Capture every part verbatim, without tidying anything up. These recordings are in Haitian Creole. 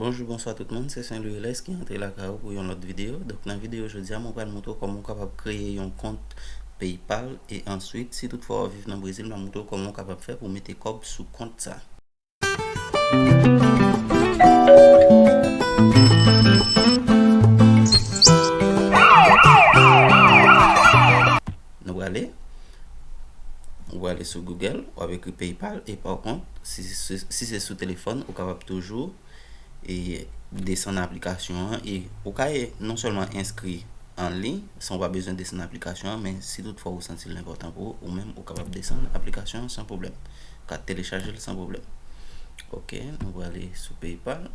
Bonjou, bonswa tout moun, se Saint Louis L S ki antre lakay ou pou yon lòt videyo. Donk nan videyo jodi a, mwen pral montre w kòman w kapab kreye yon kont PayPal e answit, si toutfwa w ap viv nan Brezil, m ap montre w kòman w kapab fè pou w mete kòb sou kont sa. Nou prale, ou prale sou Google, w ap ekri PayPal e pa kont, si, si, si se sou telefòn, ou kapab toujou e desann aplikasyon an e ou ka e non sèlman enskri an liy san w pa bezwen desann aplikasyon an, men si toutfwa ou santi l enpòtan pou ou, ou menm ou kapab desann aplikasyon an san pwoblèm. Ou ka telechaje l san pwoblèm. Ok, nou prale sou PayPal.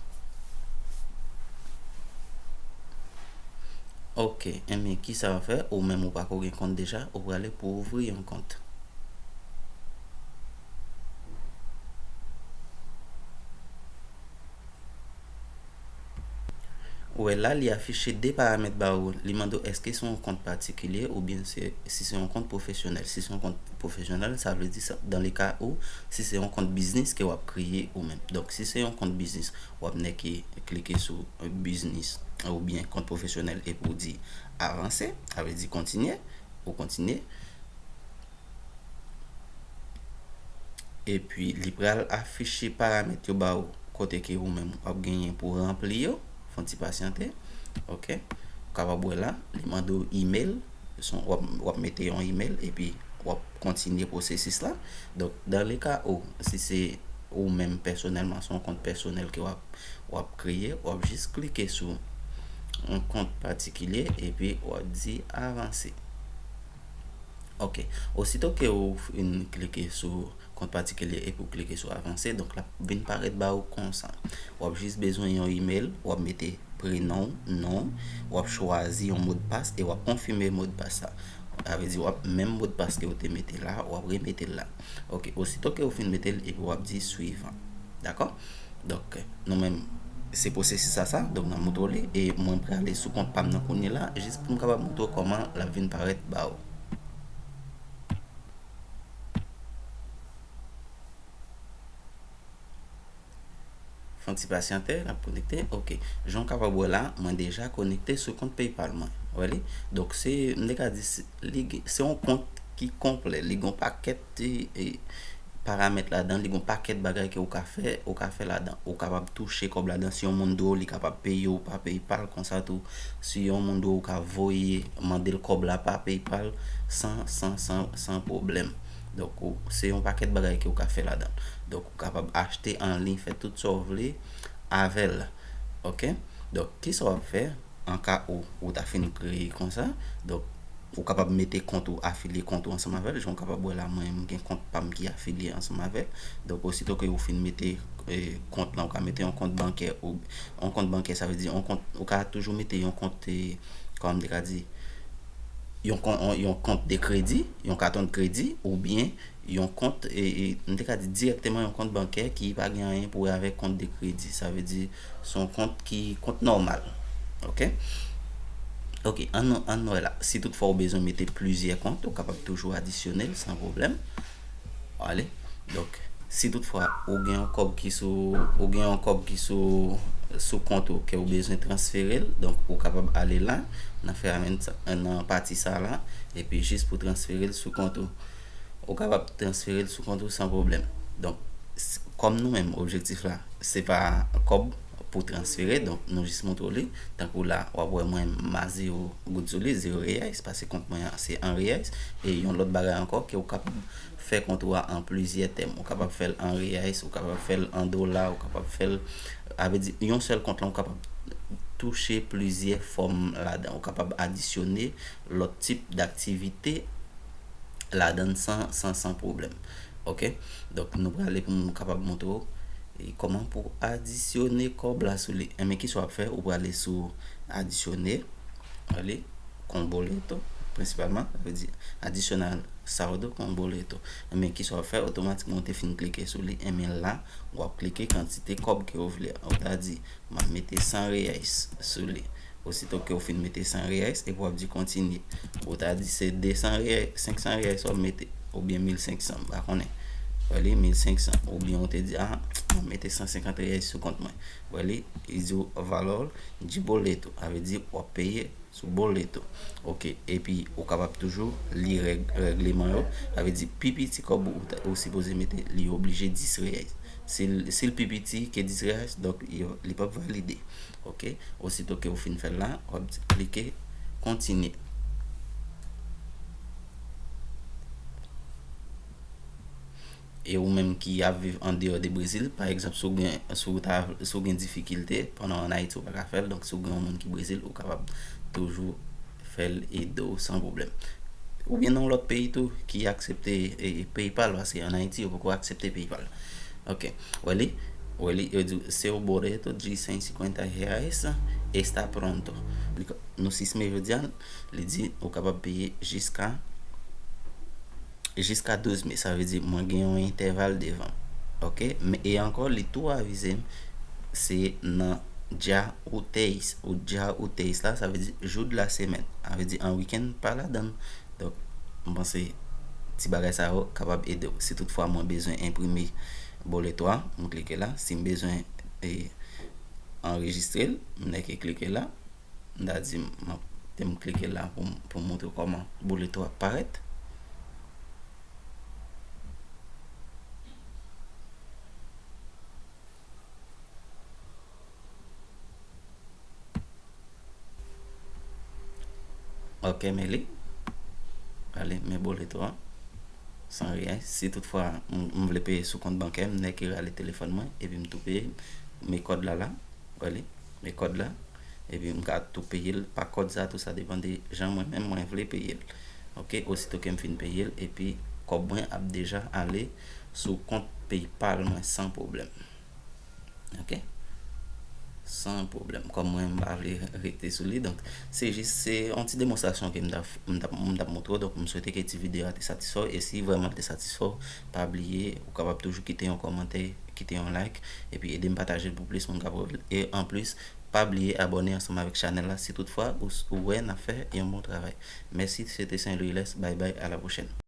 Ok, enben kisa w ap fè? Ou menm ou pako gen kont deja, ou prale pou ouvri yon kont. Ou wè la, li afiche de paramèt ba ou. Li mande w èske se yon kont patikilye oubyen se, si se yon kont pwofesyonèl. Si se yon kont pwofesyonèl, sa vle di sa, dans le cas où, si se yon kont biznis ke w ap kreye ou menm. Donk, si se yon kont biznis, w ap nèke klike sou, euh, biznis oubyen kont pwofesyonèl epi w di avanse, sa vle di kontinye, ou kontinye. Epi, li pral afiche paramèt yo ba ou, kote ke ou menm w ap genyen pou ranpli yo. Fè yon ti pasyante. Ok. Ou kapab wè la, li mande w email. Son, w ap, w ap mete yon email, epi w ap kontinye pwosesis la. Donk, dans le cas où, si se ou menm pèsonèlman, se yon kont pèsonèl ke w ap, w ap kreye, w ap jis klike sou yon kont patikilye, epi w ap di avanse. Ok. Osito ke ou fin klike sou kont patikilye epi w klike sou avanse, donk l ap vin parèt ba ou konsa. W ap jis bezwen yon email, w ap mete prenon w, non w, w ap chwazi yon modpas e w ap konfime modpas la. Sa vle di w ap menm modpas ke w te mete la, w ap remete l la. Ok, osito ke w fin mete l epi w ap di swivan. Dakò? Donk, nou menm, se pwosesis sa, sa. Donk, n ap montre w li. E mwen prale sou kont pa m nan kounye la, jis pou m kapab montre w kòman l ap vin parèt ba ou. Fè yon ti pasyante, l ap konekte. Ok. Jan w kapab wè la, mwen deja konekte sou kont PayPal mwen. Wè li? Donk, se, m te ka di, se, li gen, se yon kont ki konplè. Li gen yon pakèt, e, e, paramèt ladan, li gen yon pakèt bagay ke ou ka fè, ou ka fè ladan. Ou kapab touche kòb ladan. Si yon moun dwe w, li kapab peye w pa PayPal konsa tou. Si yon moun dwe w, ou ka voye, mande l kòb la pa PayPal san, san, san, san pwoblèm. Donk, ou, se yon pakèt bagay ke ou ka fè ladan. Donk, ou kapab achte an liy, fè tout sa w vle avè l. Ok? Donk, kisa w ap fè? An ka ou, ou ta fin kreye konsa. Donk, ou kapab mete kont ou, afilye kont ou ansanm avè l. Jan w kapab wè la, mwen, m gen kont pa m ki afilye ansanm avè l. Donk, osito ke ou fin mete, e, kont lan, ou ka mete yon kont bankè, ou, yon kont bankè, sa vle di, yon kont, ou ka toujou mete yon kont, e, kòman m te ka di, yon kon-, yon, yon kont de kredi, yon katon de kredi, oubyen yon kont, e, e, m te ka di dirèkteman yon kont bankè ki pa gen anyen pou wè avèk kont de kredi. Sa vle di, se yon kont ki, kont nòmal. Ok? Ok, ann, ann wè la. Si toutfwa ou bezwen mete plizyè kont, ou kapab toujou adisyone l san pwoblèm. Ale. Donk, si toutfwa ou gen yon kòb ki sou, ou gen yon kòb ki sou, sou kont ou ke ou bezwen transfere l, donk ou kapab ale la, nan fè amèn sa, nan pati sa la, epi jis pou transfere l sou kont ou. Ou kapab transfere l sou kont ou san pwoblèm. Donk, s-, kòm nou menm, objektif la, se pa kòb pou transfere, donk nou jis montre w li. Tankou la, w ap wè mwen, m a zewo goud sou li, zewo reais, paske kont mwen an, se an reais. E yon lòt bagay ankò, ke ou kapab fè kont ou a an plizyè tèm. Ou kapab fè l an reais, ou kapab fè l an dola, ou kapab fè l, sa vle di, yon sèl kont lan, ou kapab touche plizyè fòm ladan. Ou kapab adisyone lòt tip daktivite ladan san, san, san pwoblèm. Ok? Donk, nou prale pou m kapab montre w, e, kòman pou adisyone kòb la sou li. Enben, kisa w ap fè? Ou prale sou adisyone, ale, con boleto, prensipalman, sa vle di adisyonal saldo con boleto. Enben, kisa w ap fè? Otomatikman, ou te fin klike sou li, enben la, w ap klike kantite kòb ke w vle a. Ou ta di, m ap mete san reais sou li. Osito ke w fin mete san reais, epi w ap di kontinye. Ou ta di se de san reais, senk san reais w ap mete, oubyen mil senk san, m pa konnen. Wè li, mil senk san, oubyen ou te di, ah, mwen mete san senkant reyèl sou kont mwen. Wè li, li di w valor de boleto, sa vle di w ap peye sou boleto. Ok, epi ou kapab toujou li règ, règleman yo, sa vle di pi piti kòb ou, ta- ou sipoze mete, li oblije dis reyèl. Si l, si l pi piti ke dis reyèl, donk yo- li p ap valide. Ok, osito ke ou fin fè l la, w ap klike kontinye. E ou menm ki ap viv andeyò de Brezil, pa egzanp, si w gen, si w ta, si w gen difikilte pandan w ann Ayiti, ou pa ka fè l. Donk, si w gen yon moun ki Brezil, ou kapab toujou fè l ede w san pwoblèm. Oubyen nan yon lòt peyi tou ki aksepte e, PayPal, paske ann Ayiti, yo poko aksepte PayPal. Ok, wè li, wè li, yo di, seu boleto de cento e cinquenta reais está pronto. Li ko- Nou sis me jodi a, li di ou kapab peye jiska jiska douz me, sa vle di mwen gen yon entèval devan. Ok, men e ankò, li tou avize m, se nan dia úteis, ou dia úteis la, sa vle di jou de la semèn. Sa vle di an wikenn pa ladan l. Donk, mwen panse ti bagay sa yo kapab ede w. Si toutfwa mwen bezwen enprime boleto a, mwen klike la. Si m bezwen e, anrejistre l, m nèke klike la. M ta di m ap te m klike la pou, pou montre kòman boleto ap parèt. Ok, men li. Ale, men boleto a. San reyèl. Si toutfwa m, m vle peye sou kont bankè, m nèke rale telefòn mwen, epi m tou peye, men kòd la la. Wè li, men kòd la. Epi m ka tou peye l pa kòd sa tou, sa depann de jan mwen menm mwen vle peye l. Ok, osito ke m fin peye l, epi kòb mwen ap deja ale sou kont PayPal mwen san pwoblèm. Ok? San pwoblèm. Kòm mwen m pa vle rete sou li, donk se jis, se yon ti demonstrasyon ke m t ap, m t ap, m t ap montre w. Donk, m swete ke ti videyo a te satisfè w. E si vrèman l te satisfè w, pa bliye, ou kapab toujou kite yon kòmantè, kite yon like, epi ede m pataje l pou plis moun kapab wè l. E anplis, pa bliye abòne ansanm avèk chanèl la si toutfwa ou, ou wè n ap fè yon bon travay. Mèsi, se te Saint Louis Lès. Bay bay, a la pwochèn.